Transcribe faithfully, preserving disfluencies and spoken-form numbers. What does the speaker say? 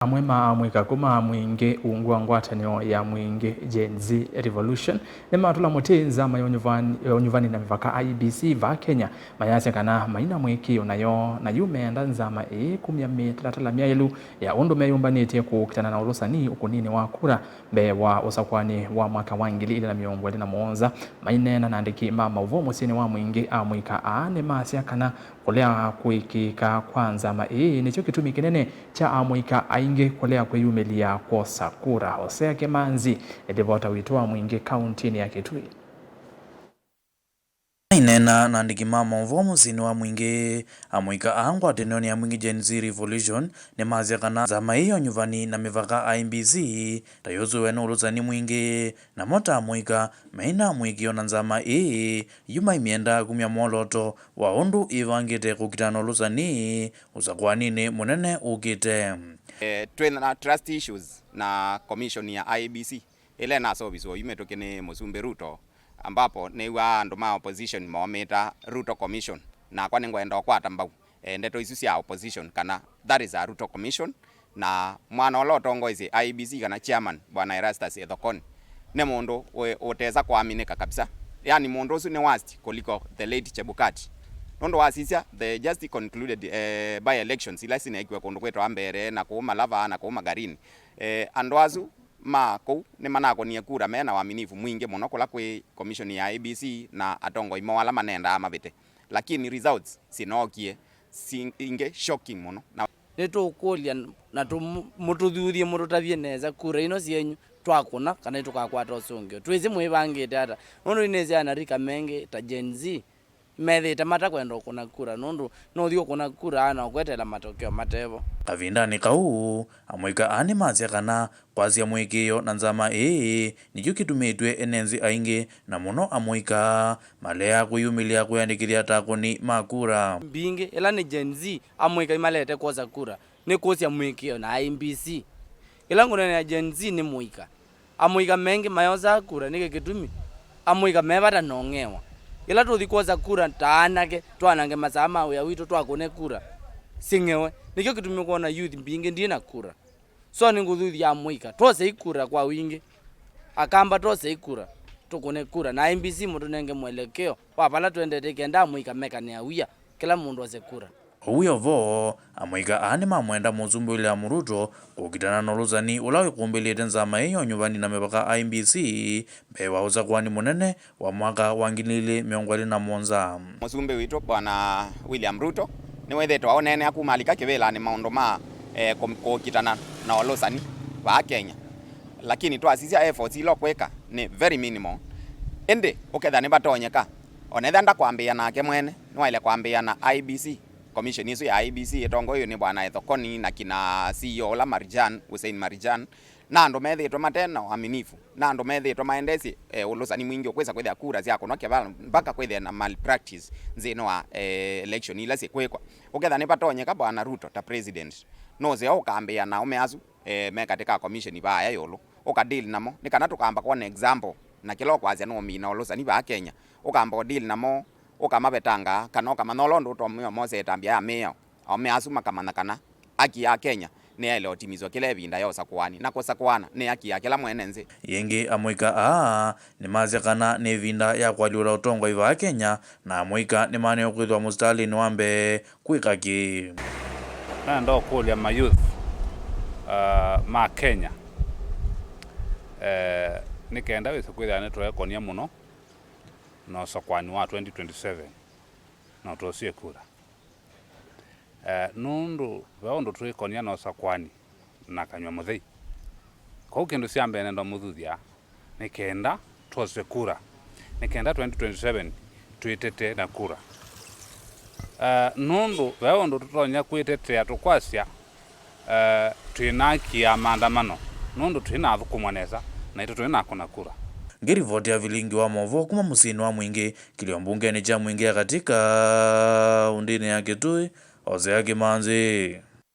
Amwe ma amũika kuma Mwingĩ ungu wa ngwatanĩo ya Mwingĩ Gen Z Revolution nĩmatũla mũtĩ nzama ya ũnyuvani, ya ũnyuvani na mĩvaka I E B C vaa Kenya, mayasya kana maina mũĩkĩĩo nayo, na yu meenda nzama ĩĩ kumya mĩtalatala myaĩlu ya ũndũ meyũmbanĩtye kũkitana na ũlũsani ũkũninĩ wa kura mbee wa ũsakũani wa mwaka wa ngili ilĩ na mĩongo ĩlĩ na mũonza. Maineena na andĩki ma maũvoo mũsyĩnĩ wa Mwingĩ, amũika aa nĩmasya kana kũlea kũĩkĩĩka kwa nzama ĩĩ nĩkyo kĩtumi kĩnene kya amũika aingĩ kũlea kwĩyumĩlya kwosa kura. Hosea Kĩmanzi nĩ livota witũ wa Mwingĩ kauntinĩ ya Kitui. Maineena na andĩki ma maũvoo mũsyĩnĩ wa Mwingĩ, amũika aa ngwatanĩonĩ ya Mwingĩ Gen Z Revolution nĩmasya kana nzama ĩĩ ya ũnyuvani na mĩvaka I E B C ta yũsũĩwe nĩ ũlũsani mwingĩ, namo ta amũika maina mũĩkĩĩo na nzama ĩĩ yu maimyenda kumya mwolooto wa ũndũ ĩvangĩte kũkitana na ũlũsani ũsakũaninĩ mũnene ũkĩte. Eh, twĩ na trust issues na commission ya I E B C ĩla ĩnaseũviswe oyu mĩtũkĩ nĩ Mũsumbĩ Ruto, ambapo nĩw'aa andũ ma opposition momĩta Ruto Commission, nakwa nĩngwenda ũkwata mbau, eh, ndeto isu sya opposition kana that is a Ruto Commission, na mwana ũla ũtongoesye I E B C kana chairman, Bwana Erastus Ethekon, nĩ mũndũ ũ-, ũtesa kũaminĩka kabisa. Yani mũndũ ũsu nĩ worst kũliko the late Chebukati. Nũndũ wasisya the just concluded, eh, by elections ila sineekiwe kũndũ kwĩtawa Mbeere na kũu Malava na kũu Magarini, eh, andũ asu ma kũu nĩmanakonie kura me na waminifu mwingĩ mũno kũla kwĩ commission ya I E B C na atongoi moo ala manendaa mavĩte, lakini results sinookie si ingĩ shocking mũno. Na nĩtũũkũlya na tũ-, mũtũthuthye, mũtũtavye nesa kura ino syenyu twakũna kana nĩtũkakwata ũsũngĩo. Twĩsĩ mwĩvangĩte ata? Nũndũ nĩnĩsĩ anarika mengĩ ta Gen Z methĩĩte matakwenda ũkũna kura, nũndũ nũthi ũkũna kura na ũkweteela matokeo matevo. Kavindanĩ kau, amũika aa nĩmasya kana kwasya mũĩkĩĩo na nzama ĩĩ nĩkyo kĩtumĩtw'e ene nthĩ aingĩ, na mũno amũika, maleaa kwĩyumĩlya kwĩyandĩkĩthya ta akũni ma kura. Mbingĩ, ĩla nĩ Gen Z, amũika imalete kwosa kura, nĩ kũsya mũĩkĩĩo na I E B C. Ĩla ngũneenea Gen Z nĩ mũika. Amũika mengĩ mayosaa kura nĩkĩ kĩtumi? Amũika me vata na ũng'ewa. Ĩla tũthi kwosa kura ta anake, twanange masaa ma wĩa witũ, twakũne kura, sing'ewe. Nĩkyo kĩtumi ũkwona youth mbingĩ ndĩ na kura. So nĩngũthuthya amũika, twosei kura kwa wingĩ. Akamba twosei kura, tũkũne kura, na I E B C mũtũnenge mwelekeo wa vala twendete kenda amũika mekanĩa wia, kĩla mũndũ ose kura. Ũu wĩ o vo, amũika aa nĩmamwenda Mũsumbĩ William Ruto kũkitana na ũlũsani ũla wĩkũmbĩlĩte nzama ĩĩ ya ũnyuvani na mĩvaka I E B C mbee wa ũsakũani mũnene wa mwaka wa ngili ilĩ mĩongo ĩlĩ na mũonza. Mũsumbĩ witũ Bwana William Ruto nĩwĩthĩĩtwe aũneenea kuma alika kĩvĩlanĩ maũndũ ma, eh, kũ-, kũkitana na ũlũsani vaa Kenya, lakini twasisya efforts ila ũkwĩka nĩ very minimal. Ĩndĩ ũkethĩa nĩvatonyeka, onethĩa ndakwambĩĩa nake mwene, nĩwaĩle kwambĩĩa na I E B C, commission ĩsu ya I E B C ĩtongoew'e nĩ Bwana Ethekon na kina C E O ũla Marjan, Hussein Marjan, na andũ methĩĩtwe mate na ũaminifu, na andũ methĩĩtwe maendeesye, eh, ũlũsani mwingĩ ũkwĩsa kwĩthĩa kura syakũnwa kĩvaa mpaka kwĩthĩe na malpractice nthĩnĩ wa, eh, election ila syĩkwĩkwa. Ũkethĩa nĩvatonyeka Bwana Ruto ta president, nũseo ũkambĩĩa na aũme asu, eh, me katĩ ka commission vaaya ĩũlũ, ũka deal namo, nĩ kana tũkamba kwona example, na kĩla ũkwasya nũũmina ũlũsani vaa Kenya, ũkamba ũ deal namo, ũkamavetanga, kana ũkamanya ũla ũndũ ũtonya ũmose ĩtambya ya mĩao. Aũme asu makamanya kana aki ya Kenya nĩyaĩle ũtimiswa kĩla ĩvinda ya ũsakũani, na kũsakũana nĩ aki ya kĩla mwene nthĩ. Yĩngĩ, amũika aa nĩmasya kana nĩ ĩvinda ya kũalyũla ũtongoi vaa Kenya, na amũika nĩmaanĩwe kwĩthĩwa mũsitalĩnĩ wa mbee kwĩka kĩ. Nenda ũkũlya ma youth, uh, ma Kenya, eh, nĩ kenda wĩse kwĩthĩa nĩtũekonia mũno na ũsakũani wa twenty twenty-seven na ũtũsye kura. Eh, nũndũ ve ũndũ twĩkonia na ũsakũani na kanyw'a mũthei. Kwoou kĩndũ kya mbee nenda mũthuthya nĩ kenda twose kura, nĩ kenda twenty twenty-seven twĩtetee na kura. Eh, nũndũ ve ũndũ tũtonya kwĩtetea tũkwasya, eh, twĩ na haki ya maandamano, nũndũ twĩ na athũkũmwa nesa, naitũ twĩ na kũna kura. Ngĩrivoti ya vilingi wa maũvoo kuma mũsyĩnĩ wa Mwingĩ, kĩlio mbungenĩ kya Mwingĩ ya Katĩ kaũntĩnĩ ya Kitui, Hosea Kĩmanzi.